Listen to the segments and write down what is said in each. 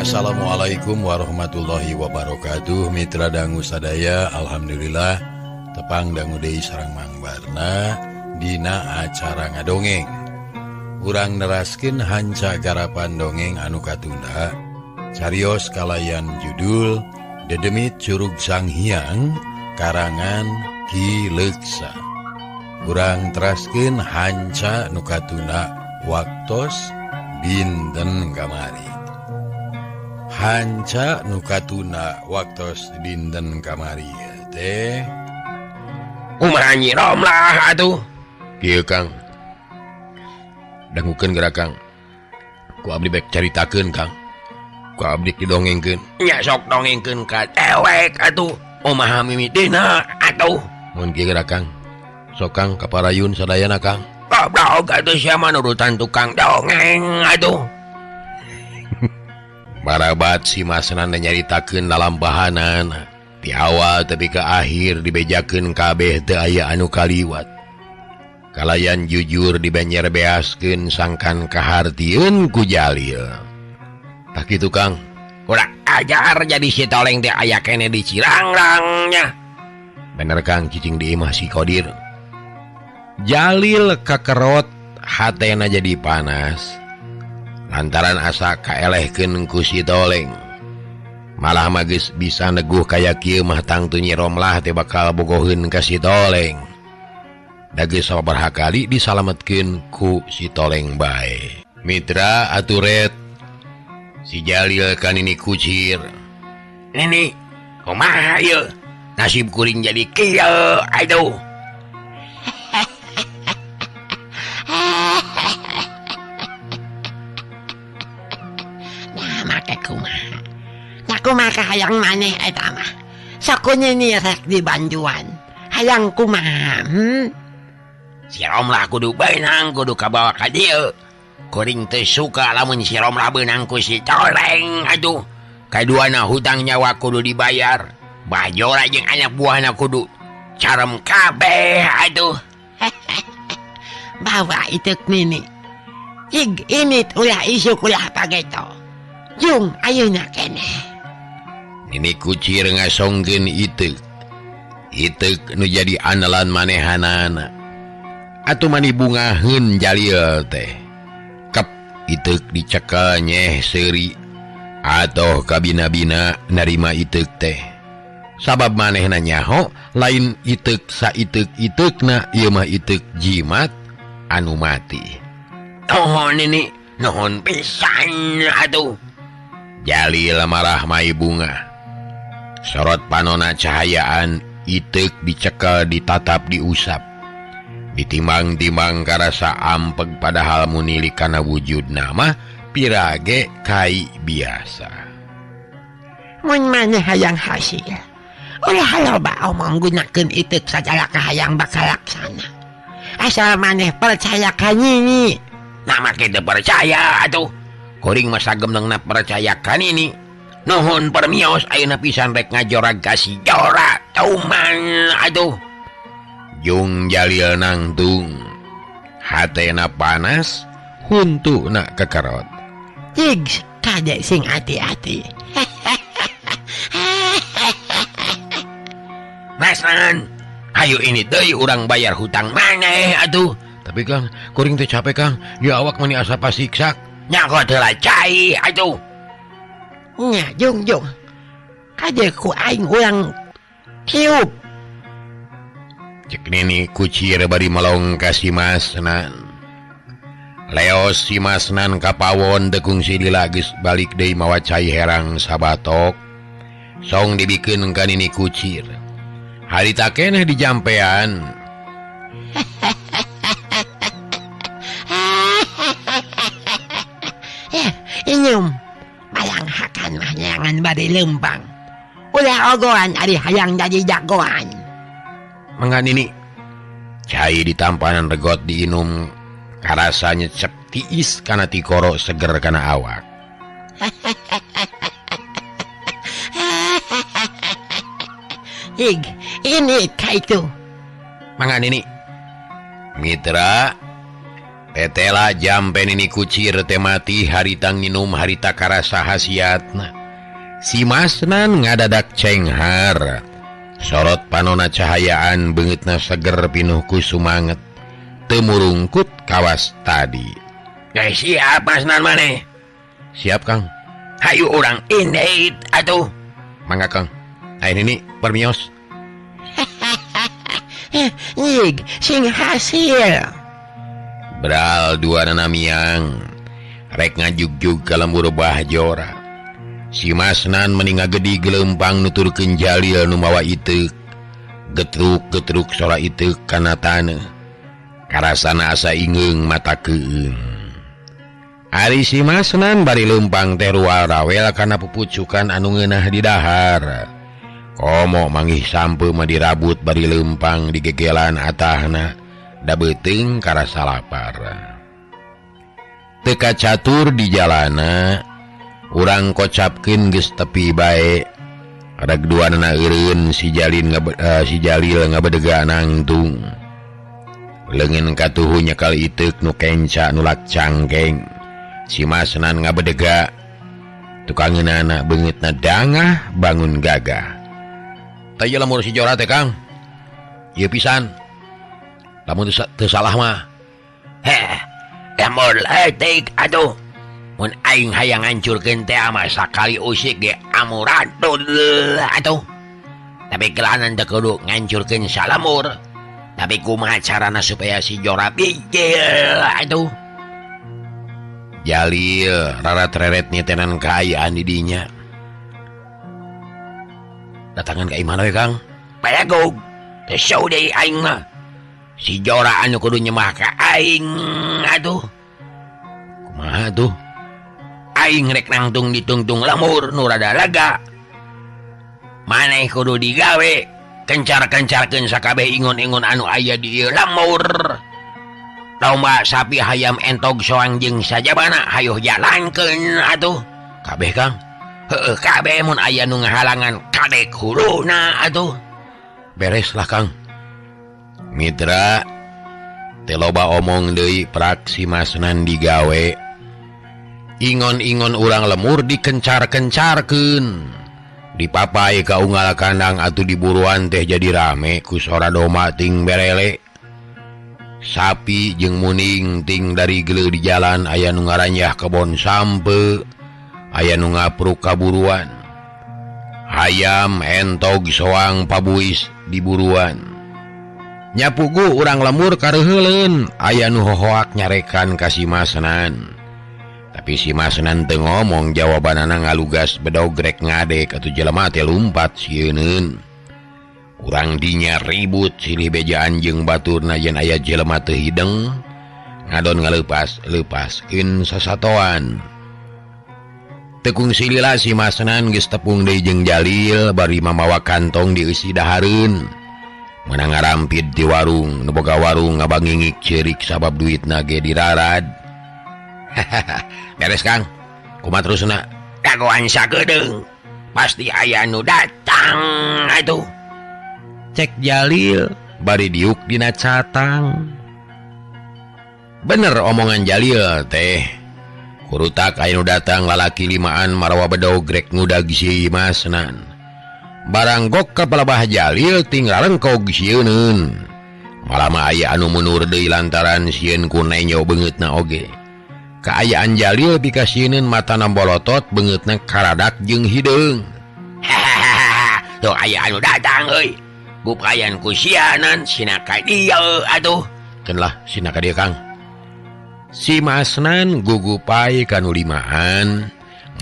Assalamualaikum warahmatullahi wabarakatuh. Mitra dangu sadaya, alhamdulillah tepang dangu deui sareng Mang Barna dina acara ngadongeng. Urang neraskeun hanca garapan dongeng anu katunda. Carios kalayan judul Dedemit Curug Sang Hyang karangan Ki Leuksa. Urang teraskeun hanca nu katunda waktos dinten kamari. Hanca nu katuna waktos dinten kamari teh kumaha Nyi Romlah atuh. Kieu Kang, dangukeun geura Kang, ku abdi bek caritakeun Kang, ku abdi didongengkeun. Nya sok dongengkeun ka dewek atuh, omaha mimitina atuh. Mun kieu geura Kang, sok Kang kaparayun sadayana Kang. Goblok atuh sia mah nurutan tukang dongeng atuh. Barabat si Masna nyaritakeun lalampahanan ti awal tepi ka akhir dibejakeun kabeh teu aya anu kaliwat. Kalayan jujur dibenyer beaskeun sangkan kahartieun ku Jalil. Tah kitu Kang. Kurang ajar jadi si Toleng teh aya keneh di Cirangrangnya. Bener Kang, cicing di imah si Kodir. Jalil kakerot hatena jadi panas. Lantaran asa kaelehkeun ku si Toleng. Malah magis bisa neguh kaya kieu mah tangtu Nyi Romlah teh bakal bogoheun ka si Toleng. Da geus sababaraha kali disalametkeun ku si Toleng bae. Mitra aturet si Jalil ka Nini Kucir. Nini, kumaha ieu? Nasib kuring jadi kieu aduh. Kumaha hayang maneh eta mah. Sok nini rek dibantuan. Hayang kumaha? Si Romlah kudu beunang kudu kabawa ka dieu. Kuring teu suka lamun si Romlah beunang ku si Toleng atuh. Kaduana hutang nyawa kudu dibayar. Bajora jeung anak buahna kudu carem kabeh atuh. Bawa itu nini. Cig init ulah isuk ulah pageto. Jung ayeuna keneh. Nini Kucir ngasongkeun iteuk. Iteuk nu jadi andalan manehanana. Atuh mani bungaheun Jalil teh. Kep iteuk dicekel nyeh seuri. Atoh kabina-bina narima iteuk teh. Sabab manehna nyaho lain iteuk saiteuk-iteukna ieu mah iteuk jimat anu mati. Nuhun nini, nuhun pisan atuh. Jalil marah mai bunga. Sorot panona cahayaan iteuk dicekel ditatap diusap. Ditimbang-timbang karasa ampeg padahal munilik kana wujud nama pirage kai biasa. Mun maneh hayang hasil. Ulah loba omong gunakeun iteuk sagala kahayang bakal laksana. Asal maneh percaya ka nini. Nah make teu percaya atuh. Kuring mah sagemlengna percaya ka nini. Nuhun permios ayeuna pisan rek ngajorag ka si Jora tauman atuh. Jung Jalil nangtung. Hatena panas, huntuna kekerot. Cig, kade sing ati-ati. Masnan, hayu ini deui urang bayar hutang maneh atuh. Tapi Kang, kuring teh capek Kang, di awak mani asa pasiksak. Nya kok teu cai atuh. Nya jung jung. Kade ku aing urang tiup. Cek Nini Kucir bari melong ka si Masnan. Leos si Masnan kapawon dekung si lila geus balik deui mawa cai herang sabatok. Song dibikeun ka Nini Kucir. Harita keneh dijampean. Inyum. Bayang hakan mah nyangan bari lempang. Ulah ogoan ari hayang jadi jagoan. Mangga Nini. Cai ditampanan regot diinum karasa nyecep tiis kana tikoro seger kana awak. Ig, ini ka itu. Mangga Nini. Mitra Tetela jampe nini kucir teh mati harita nginum harita karasa hasiatna. Si Masnan ngadadak cenghar. Sorot panona cahayaan beungeutna seger pinuh ku sumanget. Teu murungkut kawas tadi. Geus siap Masnan maneh? Siap Kang. Hayu urang indit atuh. Mangga Kang. Ayo nini permios. Nyig sing hasil. Bral dua nana miang rek ngajugjug ka lembur bah jora. Si Masnan meni ngagedi gelempang nuturkeun Jalil nu mawa iteuk. Getruk-getruk sora iteuk kana taneuh. Karasana asa ingeung mata keueung. Ari si Masnan bari leumpang teh rual rawel kana pupucukan anu ngeunah di dahar. Komo manggih sampeu mah dirabut bari leumpang di gegelan atahna. Da beuteung karasa lapar. Teu kacatur di jalana, urang kocapkeun geus tepi bae. Reg duanana eureun si Jalil ngabedega nangtung. Leungeun katuhu nyekal iteuk nu kenca nulak cangkeng. Si Masnan ngabedega. Tukangeunana beungeutna dangah bangun gagah. Tah ieu lemur si Jora teh Kang. Ieu pisan. Lamun teu salah mah. Heh, lemur leutik atuh. Mun aing hayang ngancurkeun teh mah sakali usik ge amuradul atuh. Tapi kelanan teu kudu ngancurkeun salamur. Tapi kumaha carana supaya si Jora bijil atuh. Jalil rarat-reret nyetenan kaayaan di dinya. Datangan ka imah we Kang. Palagog, teu show deui aing mah. Si Jora anu kudu nyemah ka aing atuh. Kumaha tuh? Aing rek nangtung ditungtung lemur nu rada lega. Maneh kudu digawe kencar-kencarkeun sakabeh ingon-ingon anu aya di ieu lemur. Domba sapi hayam entog soang jeung sajabana hayuh jalankeun atuh. Kabeh Kang. Heueuh kabeh mun aya nu ngahalangan kadek huluna atuh. Beres lah Kang. Mitra teu loba omong deui prak si Masnan digawe. Ingon-ingon urang lemur dikencar-kencarkeun. Dipapai ka unggal kandang atuh diburuan teh jadi rame ku sora domba ting berele. Sapi jeung muning ting dari geuleuh di jalan aya nu ngaranyah kebon sampe, aya nu ngapruk kaburuan. Hayam entog soang pabuis diburuan. Nyapugu urang lemur kareuheuleun, aya nu hohoak nyarekan ka si Masnan. Tapi si Masnan teu ngomong jawabanana ngalugas bedog rek ngadek atuh jelema teh lumpat sieuneun. Urang dinya ribut silih bejaan jeung baturna yen aya jelema teu hideng ngadon ngaleupas-leupaskeun sasatoan. Teu kungsi lila si Masnan geus tepung deui jeung Jalil bari mamawa kantong dieusi dahareun. Meunang ngarampid di warung, nu boga warung ngabangingik ceurik sabab duitna ge dirarad. Beres Kang, kumaha terusna? Dagoan sakedeung, pasti aya nu datang atuh. Cek Jalil bari diuk dina catang. Bener omongan Jalil teh. Kurutak aya nu datang lalaki limaan marawa bedog rek ngudag si Masnan. Barang gok ka palebah Jalil tinggal lengkog sieuneun. Malah mah aya anu mundur deui lantaran sieun ku nenyo beungeutna oge. Kaayaan Jalil pikasieun matana bolotot beungeutna karadak jeung hideung. Hahaha, tuh aya anu datang euy. Gupayan ku sianan sinaka dieu atuh. Keun lah sinaka dieu Kang. Si Masnan gugupai ka nu limaan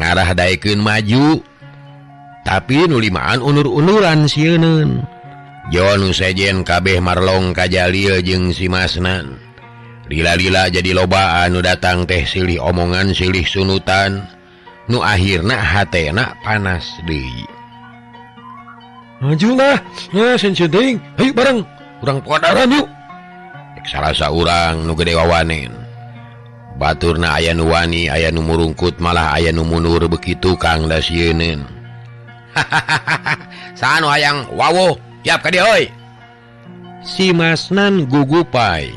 ngarah daekeun maju. Tapi nu limaan unur-unuran sieuneun. Jon nu sejen kabeh marlong ka Jalil jeung si Masnan. Lila-lila jadi loba anu datang teh silih omongan silih sunutan. Nu akhirna hatena panas deui. Majulah, nah sen-sen ayo bareng, urang podaran yuk. Rek salasa urang nu gede wawanen. Baturna aya nu wani, aya nu murungkut, malah aya nu mundur begitu Kang da sieuneun. Hahaha, saha nu hayang wawuh, siap ka dieu euy. Si Masnan gugupai.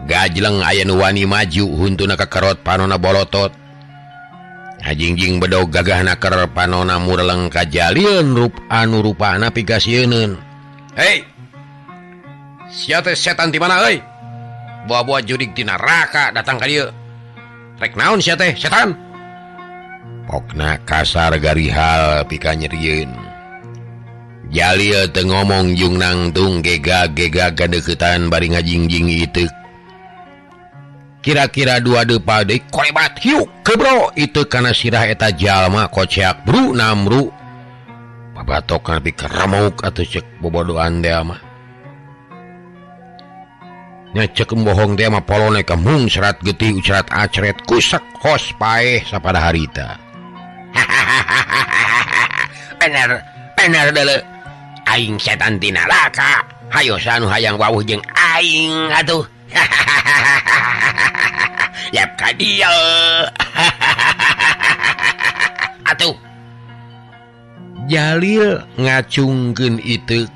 Gajleng aya nu wani maju huntuna kakerot panona bolotot. Hajingjing bedog gagahna ker panona mureleng ka Jalil rup anu rupana pikasieuneun. Hei. Sia teh setan ti mana euy? Buah-buah jurig ti neraka datang ka dieu. Rek naon sia teh setan? Pokna kasar garihal pika nyerieun. Jalil teu ngomong jeung nangtung gegag-gegag gadeuketan bari ngajingjing iteuk. Kira-kira dua depa deui kolebat hiuk kebro itu kana sirah eta jalma koceak bru namru. Babatok nepi ka remuk atuh cek bobodoan teh mah. Nya cek bohong teh mah polone ka mung serat getih ucerat acret kusak hos paeh sapada harita. Bener bener deuleu. Aing setan ti neraka. Hayo sanu hayang wawuh jeung aing atuh. Yap ka dieu. Atuh. Jalil ngacungkeun iteuk.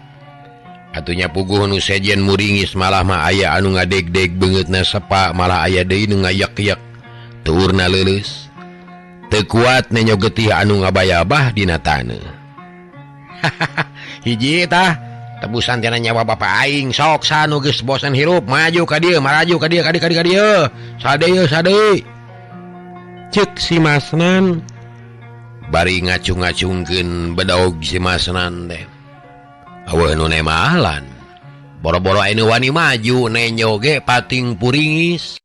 Atunya puguh nu sejen muringis malah mah aya anu ngadegdeg beungeutna sepa malah aya deui nu ngayak-yak tuurna leuleus. Teu kuat nenyo getih anu ngabayabah dina taneuh. Hiji tah tebusan tina nyawa bapa aing sok sanu geus bosen hirup maju ka dieu maraju ka dieu ka dieu ka dieu sade yeuh sade. Ceuk si Masnan bari ngacung-ngacungkeun bedog si Masnan teh. Aweuh nu nemalan boro-boro anu wani maju nenyo ge pating puringis.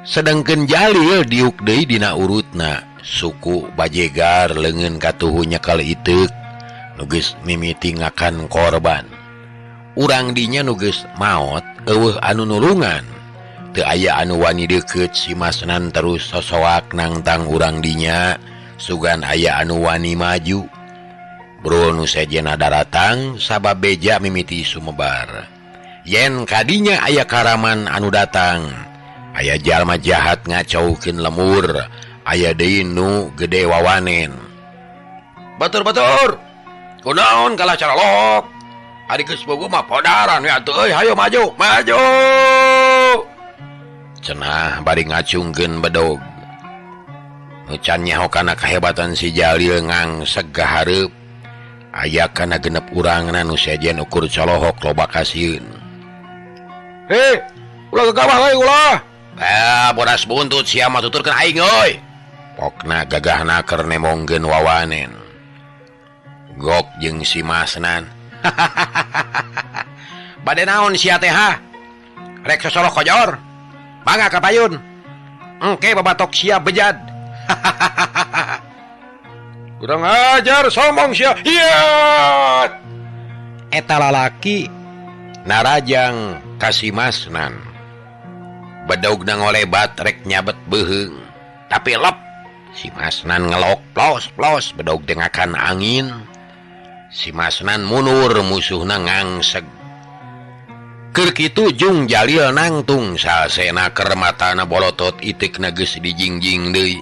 Sedengkeun Jalil diuk deui dina urutna suku bajegar leungeun katuhu nyekel iteuk nu geus mimiti ngakan korban. Urang dinya nu geus maot eueuh anu nulungan. Teu aya anu wani deukeut si Masnan terus sosoak nangtang urang dinya sugan aya anu wani maju. Bro nu sejena daratang sabab beja mimiti sumebar. Yen kadinya aya karaman anu datang, aya jalma jahat ngacaukeun lemur, aya deui nu gede wawanen. Batur-batur. Kunaon kalah caralok? Ari geus bogo mah podaran we atuh euy, hayo maju, maju. Cenah bari ngacungkeun bedog. Nu can nyaho kana kahebatan si Jalil ngangseg ka hareup. Aya kana genep urangna nu sejen ukur colohok loba kasieun. Hei, ulah gagabah euy ulah. Bodas buntut sia mah tuturkeun aing euy. Pokna gagahna keur nemongkeun wawanen. Gok jeung si Masnan. Bade naon sia teh ha? Rek sosoroh kojor. Mangga ka payun. Engke babatok sia bejad. Kurang ajar sombong sia. Iya. Eta lalaki narajang ka si Masnan. Bedogna ngolebat rek nyabet beuheung. Tapi lep si Masnan ngelok plos-plos bedog teh ngakan angin. Si Masnan mundur musuhna ngangseg. Keur kitu jung Jalil nangtung salsena keur matana bolotot itikna geus dijingjing deui.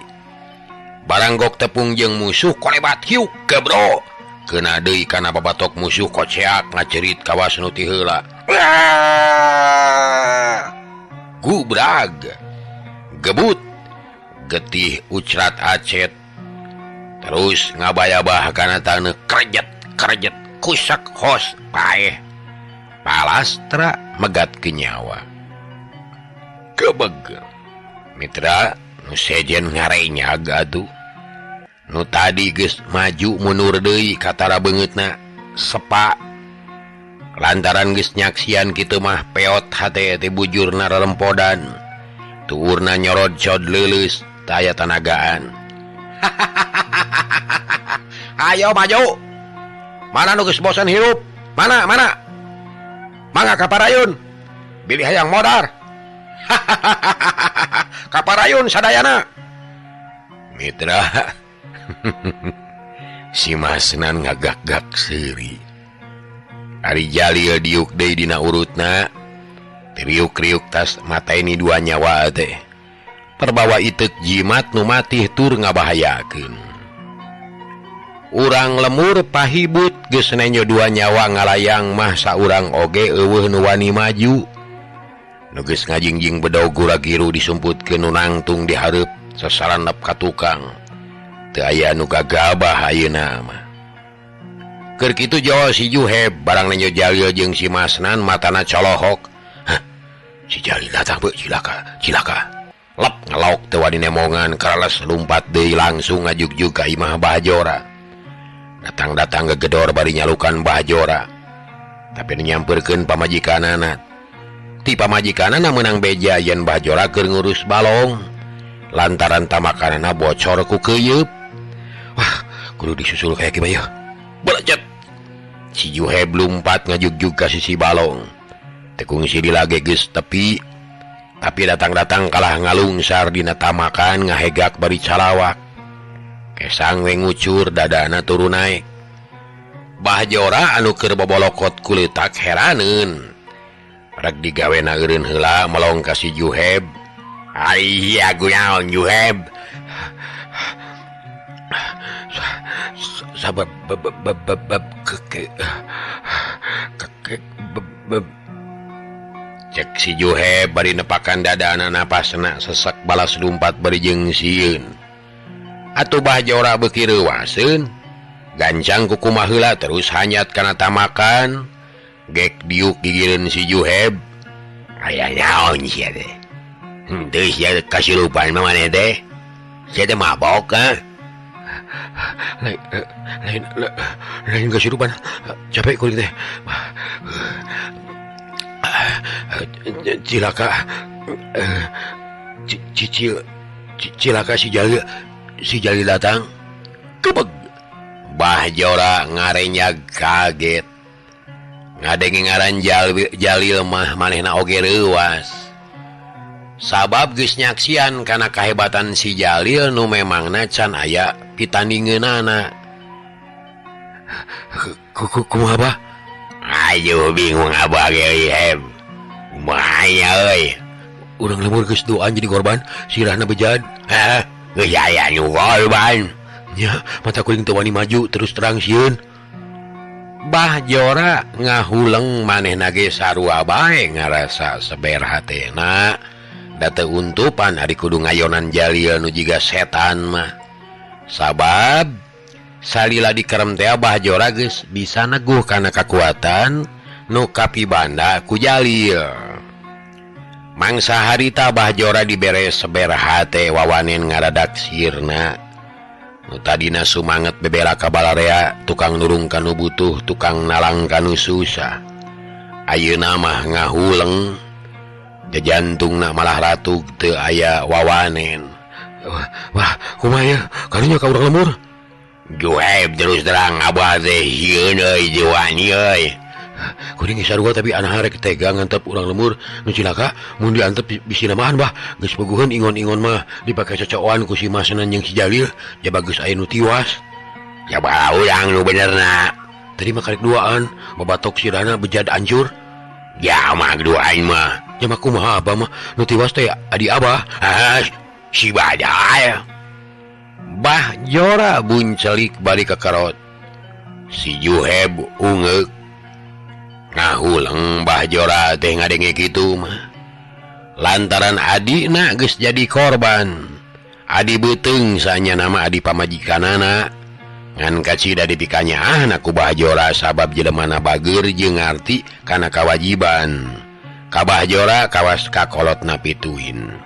Baranggok tepung jeung musuh kolebat hiuk gebro. Keuna deui kana babatok musuh koceak ngacerit kawas nu ti heula. Gubrag. Gebut. Getih ucrat acet. Terus ngabayabah kana taneuh krejet krejet kusak hos paeh. Palastra megat ke nyawa. Kebeg. Mitra nu sejen ngarenyag atuh. Nu tadi geus maju mundur deui katara beungeutna sepa. Lantaran geus nyaksian kitu mah peot hate teh bujurna rerempodan. Tuurna nyorod cod leuleus teu aya tanagaan. Ayo maju. Mana nu geus bosan hirup? Mana mana? Mangga ka parayun. Bilih hayang modar. Ka parayun sadayana. Mitra si Masnan ngagak-gak seuri. Ari Jalil diuk deui dina urutna. Riuk-riuk tas mateni dua nyawa teh. Perbawa iteuk jimat nu matih tur ngabahayakeun. Urang lemur pahibut geus nenyo dua nyawa ngalayang mah saurang oge eueuh nu wani maju. Nu geus ngajingjing bedog gura-giru disumputkeun nu nangtung di hareup sasaranep ka tukang. Teu aya nu gagabah ayeuna mah. Keur kitu jol si Juheb barang nenjo Jalil jeung si Masnan matana colohok. Hah, si Jalil datang beuh, cilaka, cilaka. Lep ngelok teu wani nemongan karales lumpat deui langsung ngajugjug ka imah Bah Jora. Datang-datang gegedor bari nyalukan Bah Jora. Tapi nyamperkeun pamajikanana. Ti pamajikanana meunang beja yen Bah Jora keur ngurus balong. Lantaran tamakanana bocor ku keuyeup. Wah, kudu disusul kaya kieu mah. Belecet. Si Juheb lumpat ngajugjug ka sisi balong. Teu kungsi dilage geus tepi. Tapi datang-datang kalah ngalungsar dina tamakan ngahegak bari calawak. Kesang we ngucur dadana turun naik. Bah Jora anu keur bobolokot kuletak heraneun. Rek digawena eureun heula melong ka si Juheb. Ai kunaon Juheb? Sabab beb ke beb. Cek si Juheb bari nepakan dadana napasna sesek balas lumpat bari jeung sieun. Atuh Bah Jora beuki reuaseun. Gancang kukumaha heula terus hanyat kana tamakan. Gek diuk gigireun si Juheb. Aya naon sia teh? Henteu sia kasilupan mah maneh teh. Sia teh mabok ah. Lain kasilupan. Capek kuring teh. Cilaka cicil cilaka si Jalil datang. Kebeg. Bah Jora ngarenyag kaget. Ngadenge ngaran Jalil mah manehna oge reuas. Sabab geus nyaksian kana kahebatan si Jalil nu memangna can aya pitandingeunana. Kumaha Bah? Ayo bingung abah ge Heb. Kumaha euy? Urang lemur geus doan jadi korban, sirahna bejad. Hah, geus aya nu korban. Nya, mata kuring teu wani maju terus terang sieun. Bah Jora ngahuleng manehna ge sarua bae ngarasa seber hatena. Da teu untupan ari kudu ngayonan Jalil nu jiga setan mah. Sabab salila dikerem teh Bah Jora geus bisa neguh kana kakuatan nu kapibanda ku Jalil. Mangsa harita Bah Jora dibere seber hate wawanen ngaradak sirna. Nu tadina sumanget bebela ka balarea, tukang nurung kanu butuh, tukang nalang kanu susah. Ayeuna mah ngahuleng, jantungna malah ratug teu aya wawanen. Wah, kumaha ya? Karunya ka urang lemur. Juheb terus terang abah teh sieun euy teu wani euy. Kuring geus sarua tapi anaha rek tega ngantep urang lemur nu cilaka mun diantep bisi namahan bah geus puguheun ingon-ingon mah dipake cocokan ku si Masnan jeung si Jalil jaba geus aya nu tiwas. Jaba urang nu benerna. Tadi mah karek duaan babatok sirahna bejad hancur. Ya mah duaan mah. Ya mah kumaha abah mah nu tiwas teh adi abah. Ah, si badal. Bah Jora buncelik bari kakarot. Si Juheb ungeuk. Ngahuleng Bah Jora teh ngadenge kitu mah. Lantaran adina geus jadi korban. Adi beuteung saanya nama adi pamajikanana. Ngan kacida dipikanyaahna ku Bah Jora sabab jelemana bageur jeung ngarti kana kawajiban. Ka Bah Jora kawas kakolotna pituin.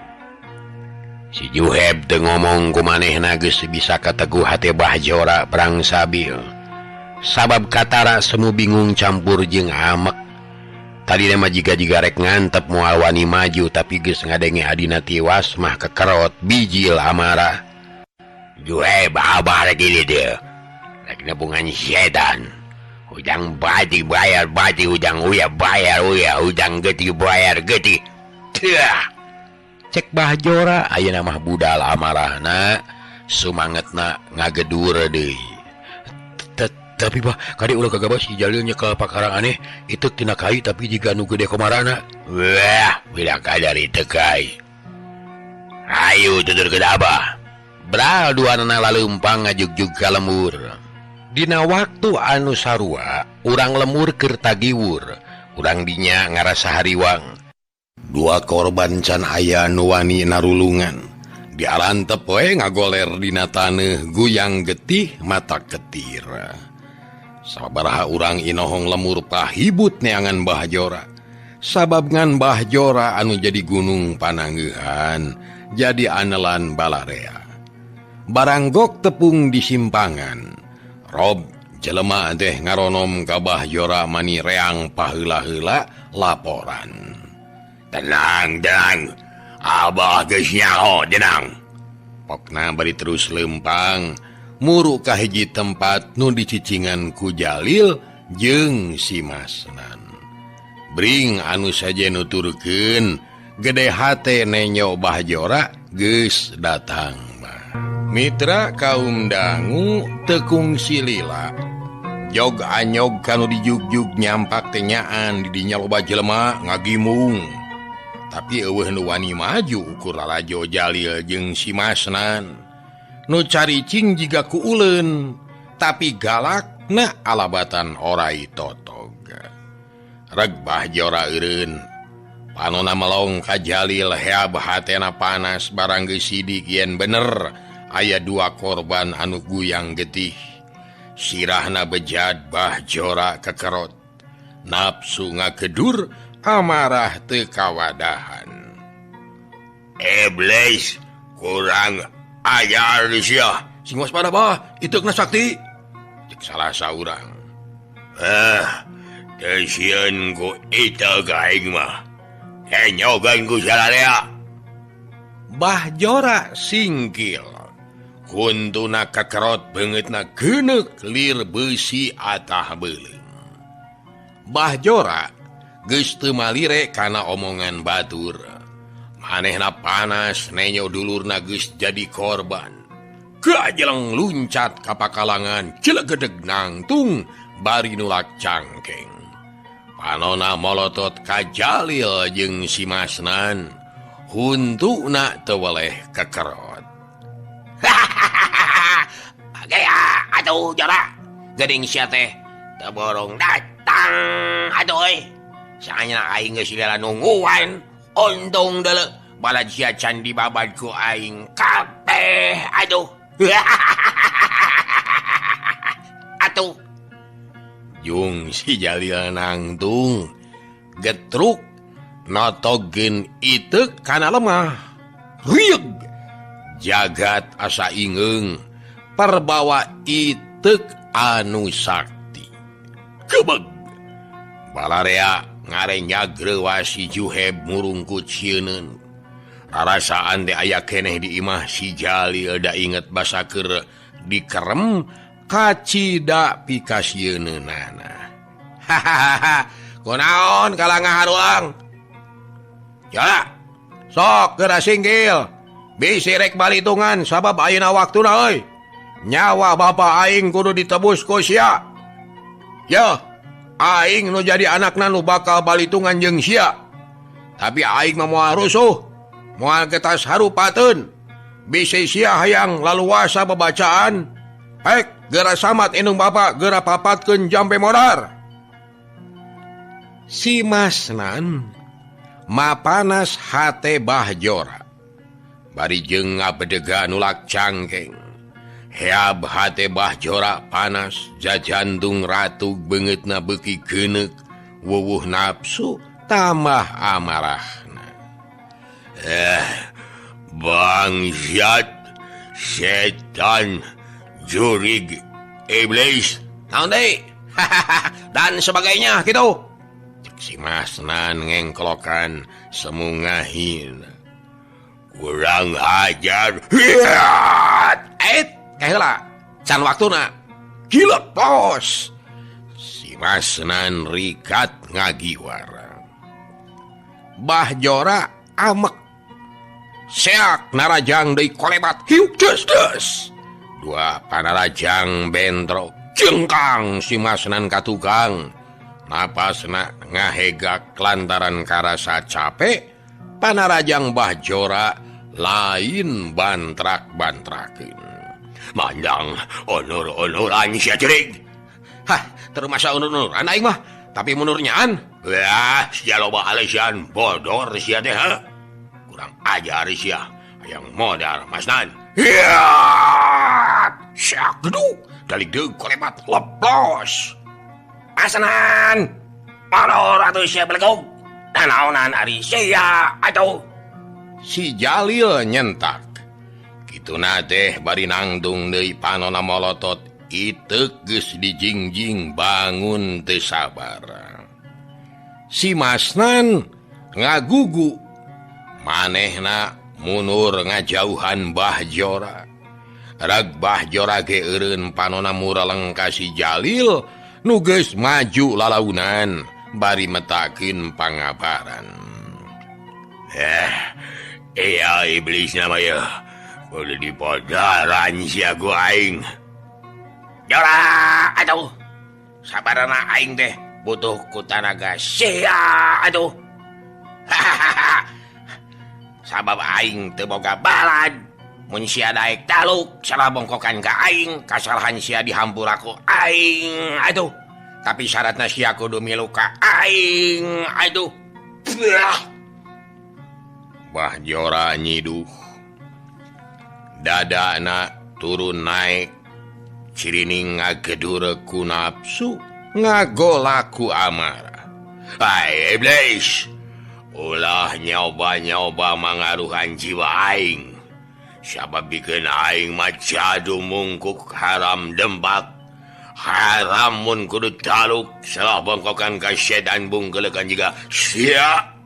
Si Juheb teu ngomong ku manehna geus bisa kateguh hate Bah Jora perang sabil. Sabab katara semu bingung campur jeung amek. Tadina mah jiga-jiga rek ngantep moal wani maju tapi geus ngadenge adina tiwas mah kekerot bijil amarah. Juheb abah rek ini deu. Rek nebungan setan. Hudang bati bayar bati, hudang uya bayar uya, hudang getih bayar getih. Teuh. Cek Bah Jora ayeuna mah budal amarahna, sumangetna ngagedur deui. Tapi bah kade ulah kagabah si Jalil nyekel pakarang aneh itu tina kai tapi jiga nu gede komarana. Wah, bila kadar itu kai. Ayo tutur ke abah. Bral duanana laleumpang ngajugjug ka lemur. Dina waktu anu sarua, urang lemur keur tagiwur, urang dinya ngarasa hariwang. Dua korban can aya nu wani narulungan. Diarantep we ngagoler dina taneuh guyang getih mata ketir. Sabaraha urang inohong lemur pahibut neangan Bah Jora. Sabab ngan Bah Jora anu jadi gunung pananggeuhan, jadi anelan balarea. Baranggok tepung di simpangan. Rob jelema teh ngaronom ka Bah Jora mani reang paheula-heula laporan. Tenang, tenang. Abah geus nyaho, tenang. Pokna bari terus lempang muru ka hiji tempat nu dicicingan ku Jalil jeung si Masnan. Bring anu saja nuturkeun gede hate nenyo Bah Jora geus datang mah. Mitra kaum dangu tekung silila. Jog anyog kanu dijugjug nyampak tenyaan didinya loba jelema ngagimung. Tapi eueuh nu wani maju ukur lalajo Jalil jeung si Masnan. Nu caricing jiga ku uleun, tapi galakna alabatan orai totog. Reg Bah Jora eureun. Panona melong ka Jalil heab hatena panas barang geus sidik yen bener aya dua korban anu guyang getih. Sirahna bejad Bah Jora kekerot. Nafsu ngagedur amarah teu kawadahan. Iblis kurang ajar sia. Sing waspada Bah, iteukna sakti. Cek salah saurang. Teu sieun ku iteuk aing mah. Enyogan ku salarea. Bah Jora singkil. Kuntuna kakerot beungeutna geuneuk lir beusi atah beuleum. Bah Jora geus teu malire kana omongan batur. Manehna panas nenyo dulurna geus jadi korban. Gajeleng luncat ka pakalangan cilegedeg nangtung bari nulak cangkeng. Panona molotot ka Jalil jeung si Masnan. Huntuna teu weleh kekerot. Gaya atuh Jora. Geuning sia teh teu borong datang atuh euy. Saanya aing geus lila nungguan. Untung deuleu balad sia can dibabad ku aing kabeh aduh. Atuh. Jung si Jalil nangtung getruk notogeun iteuk kana lemah. Rieug jagat asa ingeung perbawa iteuk anu sakti. Kebeg balarea ngarenya grewasi Juheb murungkut sieun. Rarasaan teh aya keneh di imah si Jalil da inget basa keur dikerem kacida pikasieunana. Hahaha, kunaon kalah ngaharuang? Ya, sok geura singkil. Bisi rek balitungan sabab ayeuna waktuna euy. Nyawa bapa aing kudu ditebus ku sia. Yeuh, aing nu jadi anakna nu bakal balitungan jeung sia. Tapi aing mah moal rusuh, moal getas harupateun. Bisi sia hayang laluasa babacaan. Hek, geura samat indung bapa, geura papatkeun jampe modar. Si Masnan mapanas hate Bah Jora. Bari jeung ngabedega nulak cangkeng. Heab hate Bah Jora panas, jajantung ratu beungeutna beuki geuneuk, wuwuh nafsu tambah amarahna. Bangsat, setan, jurig, iblis, naon deui? Dan sebagainya gitu. Cek si Masnan ngengklokan semungahin. Kurang ajar. Heula, can waktuna. Gila tos. Si Masnan rikat ngagiwara. Bah Jora amek. Seak narajang deui kolebat hiuk deus deus. Dua panarajang bentrok. Jengkang si Masnan ka tukang. Napasna ngahegak lantaran karasa capek. Panarajang Bah Jora lain bantrak-bantrakeun. Mandang onur-onuran sia jurig. Hah, termasa onur-onuran aing mah. Tapi munurnyaan wah sia loba alesan bodor sia teh ha? Kurang ajar sia hayang modar Masnan. Hiat sia geduk dalik deuk kolebat leplos. Masnan molor atuh sia belegog. Nanaonan ari sia atuh. Si Jalil nyentak. Kituna teh bari nangtung deui panona molotot iteuk geus dijingjing bangun teu sabar. Si Masnan ngagugu manehna munur ngajauhan Bah Jora. Rag Bah Jora ge eureun panona muraleng ka si Jalil nu geus maju lalaunan bari metakeun pangabaran. Iya iblis nama ya. Boleh dipodaran sia ku aing. Jora atuh. Sabarana aing teh butuh ku tanaga sia atuh. Sabab aing teu boga balad. Mun sia daek taluk salah bongkokan ka aing, kasalahan sia dihampura ku aing atuh. Tapi syaratna sia kudu milu ka aing atuh. Bah Jora nyiduh. Dadana turun naik cirining ngagedure ku nafsu ngagolaku amarah. Hai iblis, ulah nyoba-nyoba mangaruhan jiwa aing. Sabab bikin aing mah jadu mungkuk haram dembak. Haram mun kudu taluk salah bongkokan ka setan bungkelekan juga sia.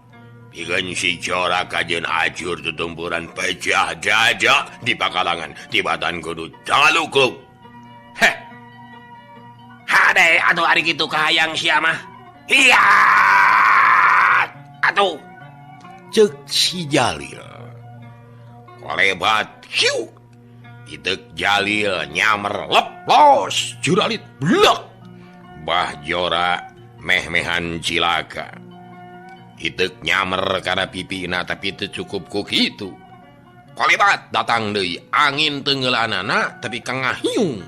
Bikin si Jora kajen ajur tutumpuran pecah dada di pakalangan tibatan kudu taluk. Heh. Hade atuh ari kitu kahayang sia mah. Iya. Atuh ceuk si Jalil. Kolebat hiu. Iteuk Jalil nyamer leplos juralit blek. Bah Jora meh-mehan cilaka. Iteuk nyamer kana pipina tapi teu cukup ku kitu. Kolebat datang deui angin tenggelanana tapi kangahiung.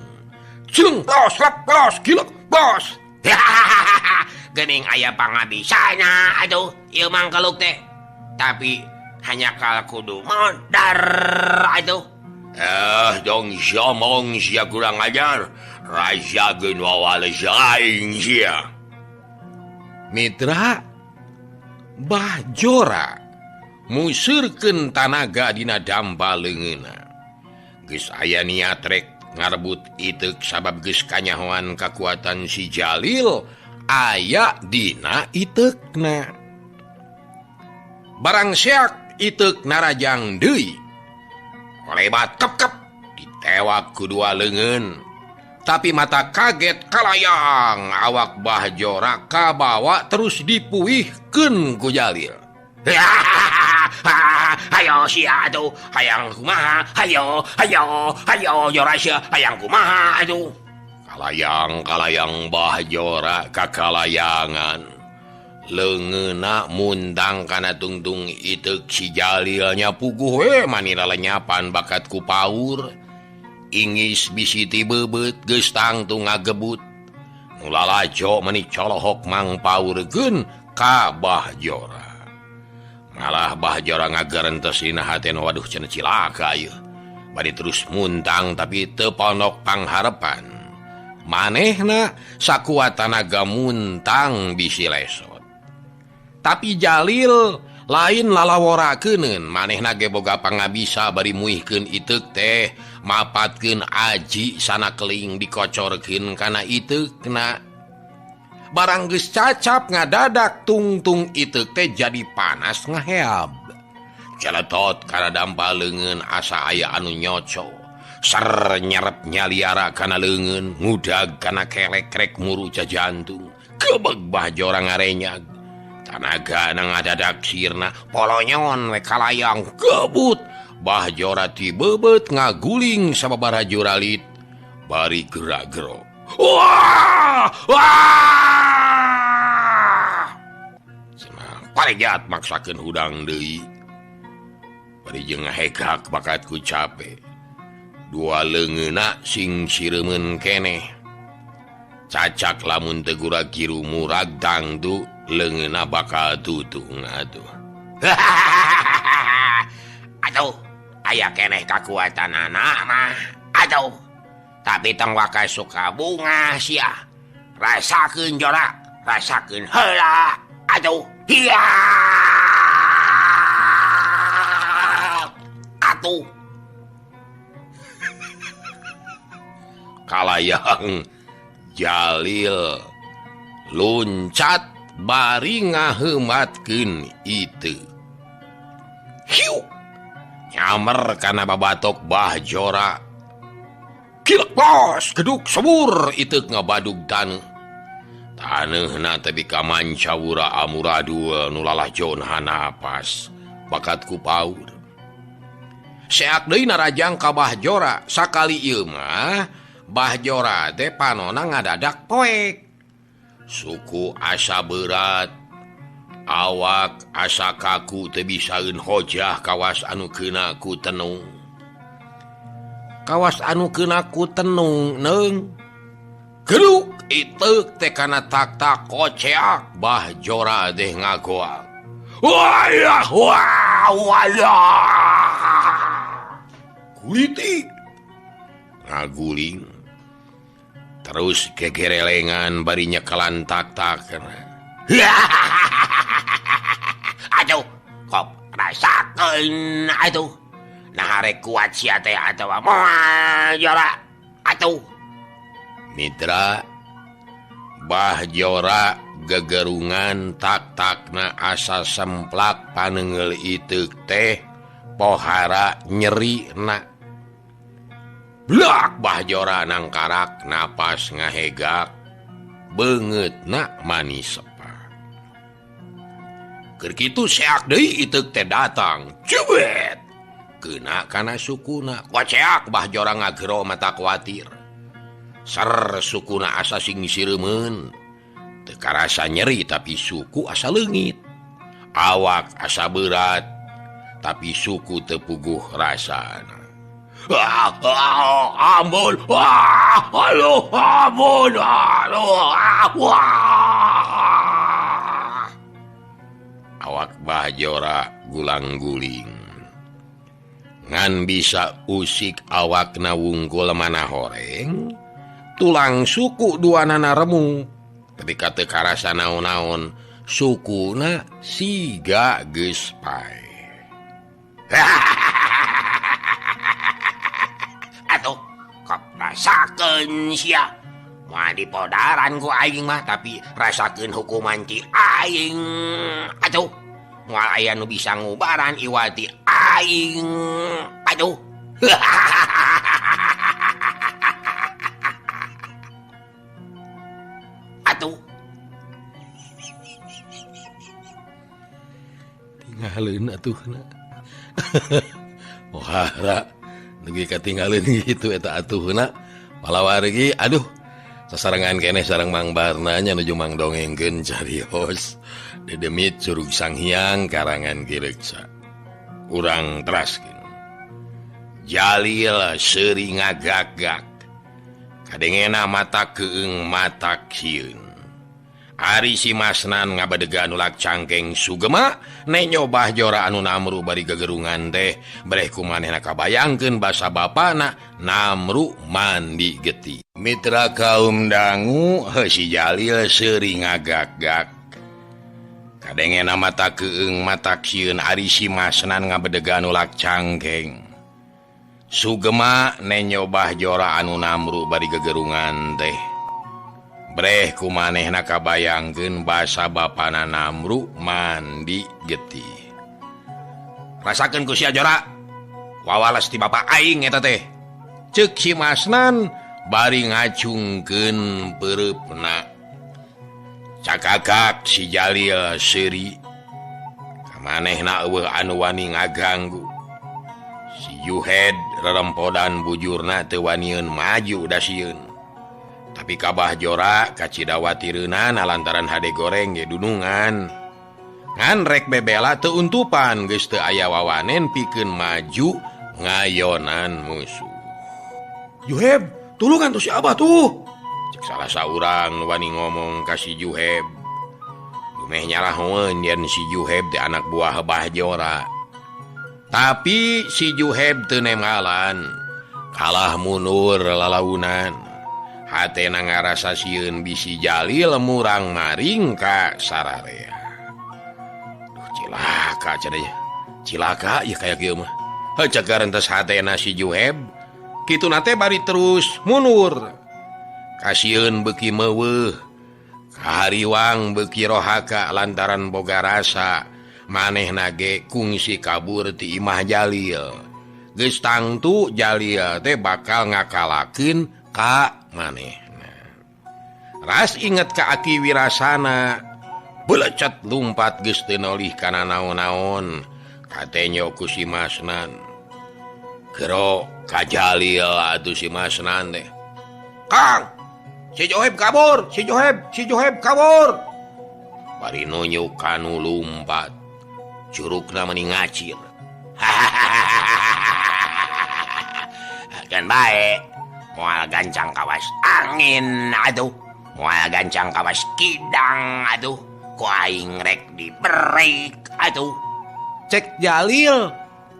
Cung los leplos gilek bos. Geuning aya pangabisana atuh ieu mangkeluk teh. Tapi hanya kal kudu modar atuh. Dong somong sia kurang ajar. Rasakeun wawales aing sia. Mitra Bah Jora museurkeun tanaga dina dampa leungeunna. Geus aya niat rek ngarebut iteuk sabab geus kanyahoan kakuatan si Jalil aya dina iteukna. Barang seak iteuk narajang deui. Kolebat kep-kep ditewak ku dua leungeun. Tapi mata kaget kalayang awak Bah Jora kabawa terus dipuihkeun ku Jalil. Hayo sia atuh, hayang kumaha, hayo, hayo, hayo Jora sia, hayang kumaha atuh. Kalayang-kalayang Bah Jora kakalayangan. Leungeunna muntang kana tungtung iteuk si Jalilnya puguh we manira lenyapan bakat ku paur. Ingis bisi ti beubeut geus tangtung ngagebut. Nu lalajo meuni colohok mangpaurkeun ka Bah Jora. Malah Bah Jora ngagerentes dina hatena waduh cenah cilaka ieu. Bari terus muntang tapi teu ponok pangharepan. Manehna sakuat tanaga muntang bisi lesot. Tapi Jalil lain lalaworakeun manehna ge boga pangabisa bari muihkeun iteuk teh mapatkeun aji sana keling dikocorkeun kana iteukna. Barang geus cacap ngadadak tungtung iteuk teh jadi panas ngaheab. Celetot kana dampa leungeun asa aya anu nyoco. Ser nyerep nyaliara kana leungeun ngudag kana kelek rek muru jajantung. Gebeg Bah Jora ngarenyag. Tanaga na ngadadak sirna polonyon we kalayang gebut. Bah Jora tibeubeut ngaguling sababaraha juralit bari gerak-gerok. Wah! Wah! Cenah paregat maksakeun hudang deui. Bari jeung ngahegak bakat ku cape. Dua leungeunna sing sireumeun keneh. Cacak lamun teu gura-giru murag tangtu leungeunna bakal tutung atuh. Aduh, aya keneh kakuatanana mah. Aduh, tapi tong waka suka bunga sia. Rasakeun jora, rasakeun heula. Aduh, hiya. Atuh. Kalayang Jalil luncat bari ngaheumatkeun itu. Hiu nyamer kana babatok Bah Jora. Kilek bos geduk sebur itu ngabadug taneuh. Taneuhna teh bika mancawura amuradul nu lalajon hanapas bakat ku paur. Seak deui narajang ka Bah Jora sakali ieu mah Bah Jora teh panona ngadadak poek. Suku asa berat, awak asa kaku teu bisaeun hojah kawas anu keuna ku tenung. Kawas anu keuna ku tenung neung. Geruk iteuk teh kana tak-tak koceak Bah Jora teh ngagoak. Wah wah wah. Kulitik ngaguling terus kegerelengan bari nyekelan tak-tak. Aduh, kop rasakeun atuh. Nah arek kuat sia teh atawa moal Jora. Atuh. Mitra Bah Jora gegerungan tak-takna asa semplak panengeul iteuk teh pohara nyerina. Blak Bah Jora nangkarak napas ngahegak beungeutna manis sepa. Keur kitu seak deui iteuk teh datang. Cubet. Keuna kana sukuna. Koceak Bah Jora ngagero mata kuatir. Ser sukuna asa sing sireumeun. Teu karasa nyeri tapi suku asa leungit. Awak asa berat tapi suku teu puguh rasana. Ampun, aduh, ampun, aduh, wah. Awak Bah Jora gulang-guling. Ngan bisa usik awakna wungkul mana horeng, tulang suku duanana remu. Ketika teu karasa naon-naon, sukuna siga geus paeh. Atuh, kop rasakeun sia. Moal dipodaran ku aing mah tapi rasakeun hukuman ti aing. Atuh, moal aya nu bisa ngubaran iwati aing. Aduh. Atuh. Tinggalin atuhna. Pohara dugi katinggalin gitu eta atuhna palawargi aduh sasarengan keneh sareng Mang Barna nya nuju Mang dongengkeun carios dedemit Curug Sanghyang karangan Ki Reksa. Urang teraskeun. Jalil seuri ngagak-gak kadengena mata keung mata sieun. Ari si Masnan ngabadegan nulak cangkeng sugema nenyo Bah Jora anu namru bari gegerungan teh breh ku manehna kabayangkeun basa bapana namru mandi getih. Mitra kaum dangu heuh si Jalil seuri ngagak-gak kadengena mata keung mata sieun. Ari si Masnan ngabadegan nulak cangkeng sugema nenyo Bah Jora anu namru bari gegerungan teh breh ku manehna kabayangkeun basa bapana namru mandi getih. Rasakeun ku sia Jora wawales ti bapa aing eta teh ceuk si Masnan bari ngacungkeun peureupna. Cakakak si Jalil seuri kamanehna eueuh anu wani ngaganggu. Si Juhed rerempodan bujurna teu wanieun maju da sieun. Tapi kabah Jora kacidawatireunana lantaran hade goreng ge dunungan. Ngan rek bebela teu untupan geus teu aya wawanen pikeun maju ngayonan musuh. Juheb, tulungan tuh si Abah tuh. Cek salah saurang nu wani ngomong ka si Juheb. Dumeh nyalahoeun yen si Juheb teh anak buah Bah Jora. Tapi si Juheb teu nemalan, kalah mundur lalaunan. Hatena ngarasa sieun bisi Jalil murang maring ka sararea. Duh cilaka cenah. Cilaka ieu kaya kieu mah. Heuh cegar entes hatena si Juheb. Kitu na teh bari terus mundur. Kasieun beuki meuweuh. Kahariwang beuki rohaka lantaran boga rasa manehna ge kungsi kabur ti imah Jalil. Geus tangtu Jalil teh bakal ngakalakeun ka manehna. Ras inget ka Aki Wirasana, belecet lumpat geus teu nolih kana naon-naon. Katenyo ku si Masnan. Gero ka Jalil atuh si Masnan teh. Kang, si Juheb kabur, si Juheb kabur. Bari nunjuk kanu lumpat. Curugna meni ngacir. Kan bae, moal gancang kawas angin aduh, moal gancang kawas kidang aduh, ku aing rek diberik aduh. Cek Jalil,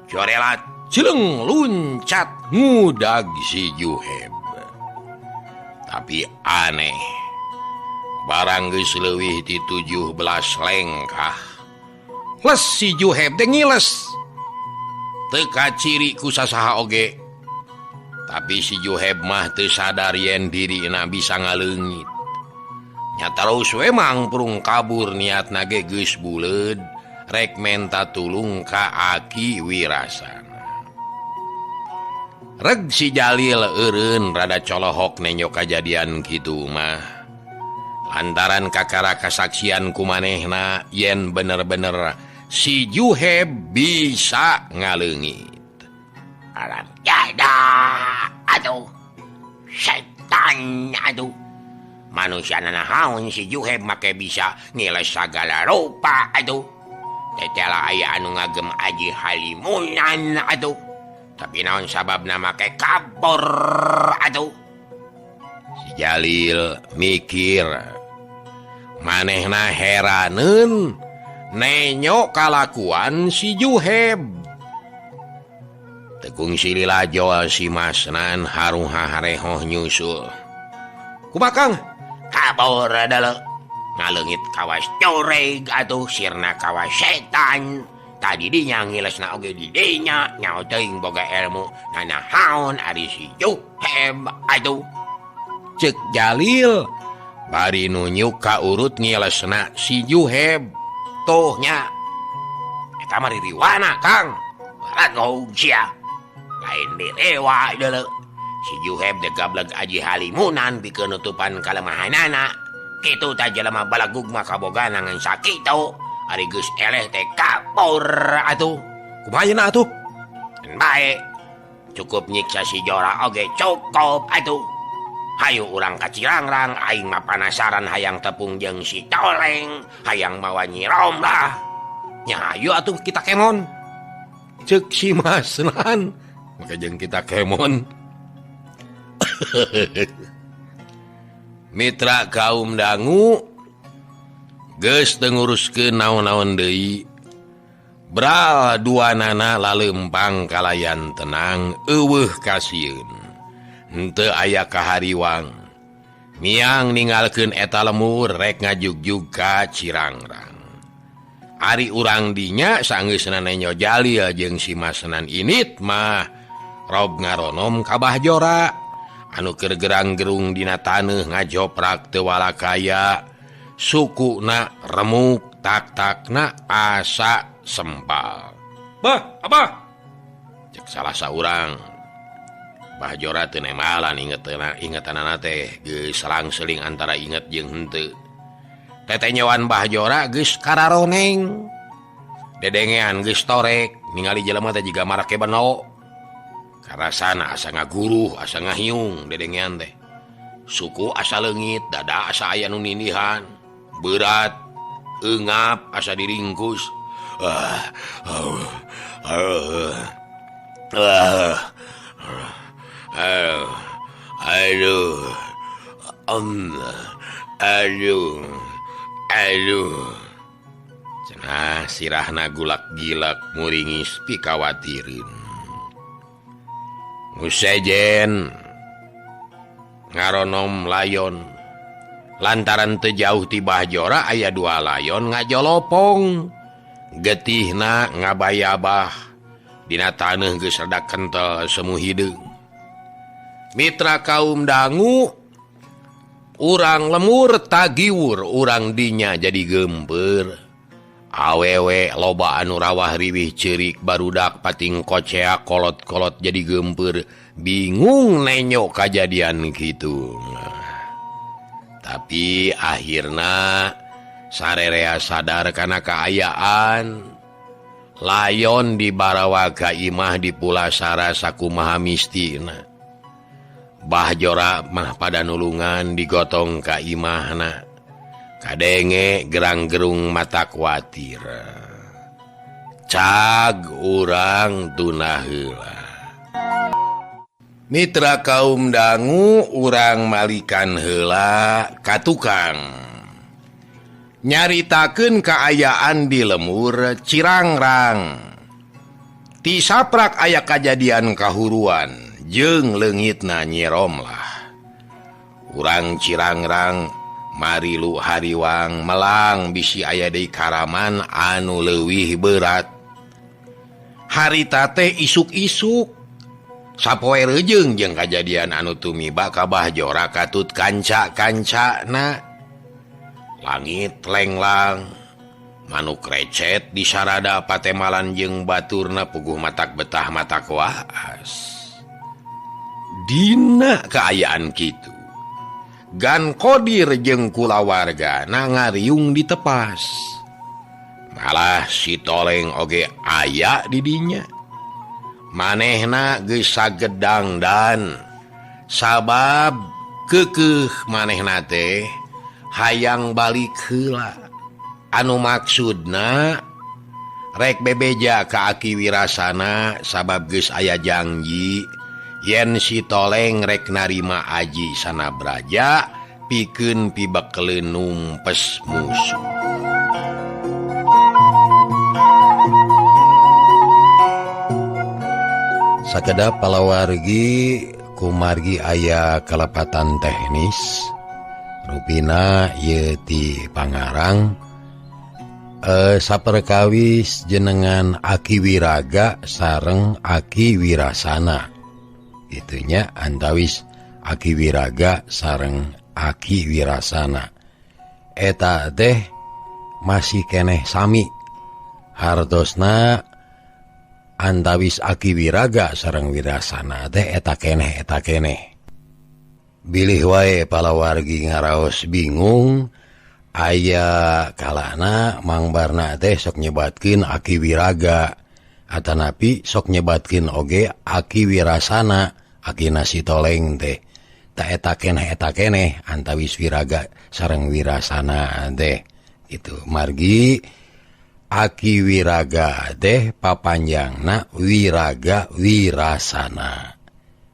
corelat cileng luncat ngudag si Juheb. Tapi aneh, barang geus leuwih ti 17 lengkah. Les si Juheb teh ngiles. Teu kaciri ku sasaha oge. Tapi si Juheb mah teu sadar yen dirina bisa ngaleungit. Nya terus we mangprung kabur niatna ge geus buleud rek menta tulung ka Aki Wirasana. Reg si Jalil eureun rada colohok nenyo kajadian kitu mah. Lantaran kakara kasaksian ku manehna yen bener-bener si Juheb bisa ngaleungit. Alam jada aduh setan aduh manusia nanahaun si Juheb make bisa ngiles sagala rupa aduh. Tetela aya anu ngagem aji halimunan aduh. Tapi naon sababna make kabur aduh. Si Jalil mikir manehna heraneun nenyo kalakuan si Juheb. Tekung silila jol si Masnan haruha harehoh nyusul. Kumaha Kang? Kabur adalah ngaleungit kawas coreg atuh sirna kawas setan. Tadi dinya ngilesna oge di dinya nyaho teuing boga ilmu nanahaon ari si Juheb atuh. Cek Jalil bari nunjuk ka urut ngilesna si Juheb. Tuh nya eta mah ririwana Kang. Ragog sia. Lain direwa deuleu. Si Juheb teh gableg aji halimunan pikeun nutupan kalemahanana. Kitu tah jelema balagug mah kabogana ngan sakitu. Ari geus eleh teh kabur atuh. Kumaha yeuna atuh? Bae. Cukup nyiksa si Jora oge cukup atuh. Hayu urang ka Cirangrang aing mah panasaran hayang tepung jeung si Toleng, hayang mawa Nyi Romlah. Nya hayu atuh kita kemon. Cek si Masnan, maka jeung kita kemon. Mitra kaum dangu geus teu nguruskeun naon-naon deui. Bral duanana lalempang kalayan tenang eueuh kasieun. Henteu aya kahariwang. Miang ninggalkeun eta lemur rek ngajugjug ka Cirangrang. Ari urang dinya sanggeusna nenyo Jalil jeung si Masnan init mah rob ngaronom ka Bah Jora anu keur gerang-gerung dina taneuh ngajoprak teu walakaya, sukuna remuk tak-takna asa sempal. Bah, abah. Cek salah saurang. Bah Jora teu nemalan ingetanana teh geus selang-seling antara inget jeung henteu. Tetenyoan Bah Jora geus kararoneng. Dedengean geus torek, ningali jelema teh jiga marake beno. Karasana asa ngaguruh, asa ngahiung dedengean teh. Suku asa leungit, dada asa aya nu nindihan. Berat, eungap asa diringkus. Aduh. Aduh aduh cenah sirahna gulak-gilak muringis pikawatireun. Nu sejen ngaronom layon lantaran teu jauh ti Bahjora aya dua layon ngajolopong getihna ngabayabah dina taneuh geus rada kental semu hideung. Mitra kaum dangu urang lemur tagiwur urang dinya jadi gemper. Awewe loba anu rawah riwih ceurik barudak pating kocea kolot-kolot jadi gemper bingung nenyo kajadian kitu. Tapi akhirna sarerea sadar kana kaayaan layon di barawa ka imah di pulasara sakumaha mistina. Bahjora mah pada nulungan digotong ka imahna. Kadenge gerang-gerung mata kuatir. Cag urang tunah heula. Mitra kaum dangu urang malikan heula ka tukang. Nyaritakeun kaayaan di lemur Cirangrang. Ti saprak aya kajadian kahuruan jeung leungitna Nyi Romlah. Urang Cirangrang marilu hariwang melang bisi aya deui karaman anu leuwih berat. Harita teh isuk-isuk sapoe reujeung jeung kajadian anu tumiba ka Bahjora katut kanca-kancana. Langit lenglang manuk recet di sarada patemalan jeung baturna puguh matak betah matak waas. Dina kaayaan kitu Gan Kodir jeung kulawarga na ngariung ditepas. Malah si Toleng oge aya di dinya. Manehna geus sagedang dan sabab keukeuh manehna teh hayang balik heula. Anu maksudna rek bebeja ka Aki Wirasana sabab geus aya janji yen si Toleng rek narima aji sanabraja pikeun pibekeleun numpes musuh. Sakedap palawargi kumargi aya kalepatan teknis rupina ieu ti Pangarang saperkawis jenengan Aki Wiraga sareng Aki Wirasana. Itunya antawis Aki Wiraga sareng Aki Wirasana. Eta teh masih keneh sami hartosna antawis Aki Wiraga sareng Wirasana teh eta keneh. Bilih wae palawargi ngaraos bingung aya kalana Mang Barna teh sok nyebatkeun Aki Wiraga atanapi sok nyebatkeun oge Aki Wirasana Aki si Toleng teh ta eta keneh antawis Wiraga sareng Wirasana teh gitu. Margi Aki Wiraga teh papanjangna Wiraga Wirasana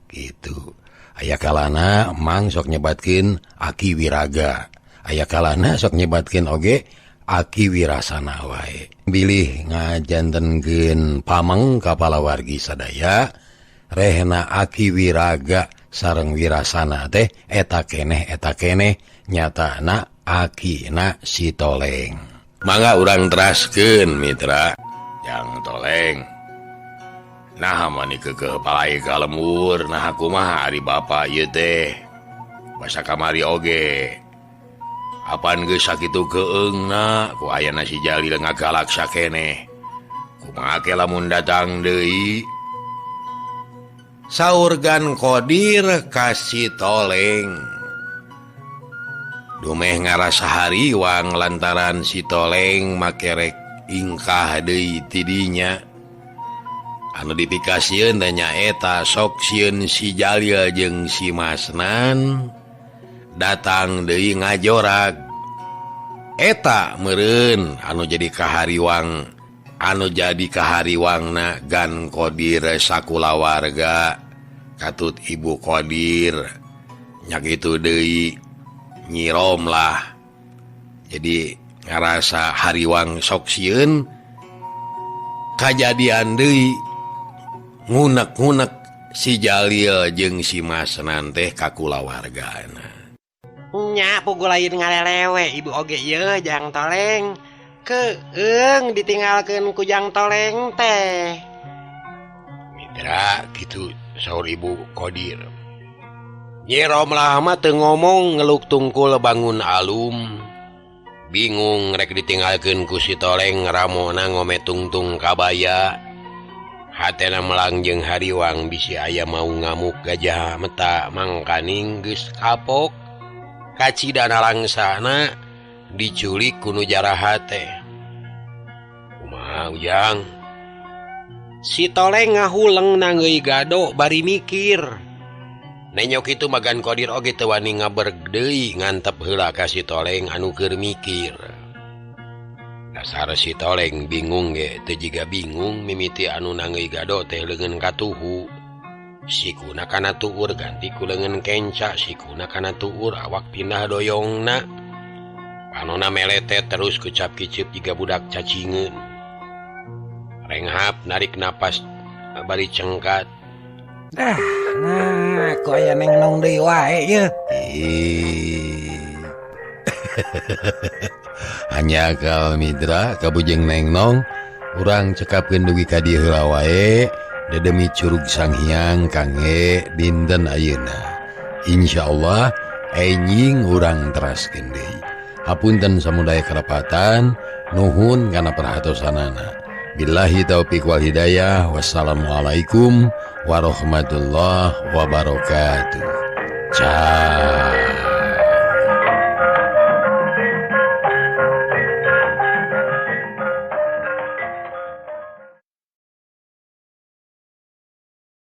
gitu. Aya kalana Mang sok nyebatkeun Aki Wiraga, aya kalana sok nyebatkeun oge Aki Wirasana wae. Bilih ngajantenkeun pameng ka palawargi sadaya rehna Aki Wiraga sareng Wirasana teh eta keneh nyatana Akina si Toleng. Mangga urang teraskeun mitra Jang Toleng. Nah mani keukeuh palai ka lemur nah kumaha ari bapa ieu teh basa kamari oge. Apan geus sakitu keungna ku ayana si Jalil ngagalak sakeneh. Kumaha ke lamun datang deui? Saur Gan Kodir ka si Toleng. Dumeh ngarasa hariwang lantaran si Toleng makerek ingkah deui tidinya. Anu dipikasieun teh nyaeta sok sieun si Jalil jeung si Masnan datang deui ngajorag. Eta meureun anu jadi kahariwang anu jadi kahariwangna Gan Kodir sakulawarga katut Ibu Kodir nya kitu deui Nyi Romlah jadi ngarasa hariwang sok sieun kajadian deui ngunek-ngunek si Jalil jeung si Masnan teh ka kulawargana. Nya pugu lain ngalelewe ibu oge ieu Jang Toleng keung ditinggalkeun ku Jang Toleng teh. Mitra kitu saur Ibu Kodir. Nyi Romlah mah teu ngomong ngeluk tungkul bangun alum. Bingung rek ditinggalkeun ku si Toleng ramona ngome tungtung kabaya. Hatena melang jeung hariwang bisi aya mau ngamuk gajah meta mangkaning geus kapok. Kacidana langsana diculik ku nu jarahat teh. Kumaha Ujang? Si Toleng ngahuleng nanggeuy gado bari mikir. Nenyok itu magan Kodir oge teu wani ngaberg deui ngantep heula ka si Toleng anu keur mikir. Dasar si Toleng bingung ge teu jiga bingung mimiti anu nanggeuy gado teh leungeun katuhu. Sikuna kana tuur ganti ku leungeun kenca, sikuna kana tuur awak pindah doyongna. Panona meletet terus kucap kicip jiga budak cacingeun. Renghap narik napas bari cengkat. Nah, kok aya neng nong deui wae yeuh. Hanya akal mitra kabujeng neng nong urang cekapkeun dugi ka dieu heula wae dedemi Curug Sanghyang kangge dinten ayeuna. Insyaallah enjing urang teraskeun deui. Hapunten samudaya karapatan, nuhun kana perhatosanana. Billahi taufik wal hidayah. Wassalamualaikum warahmatullahi wabarakatuh. Ciao.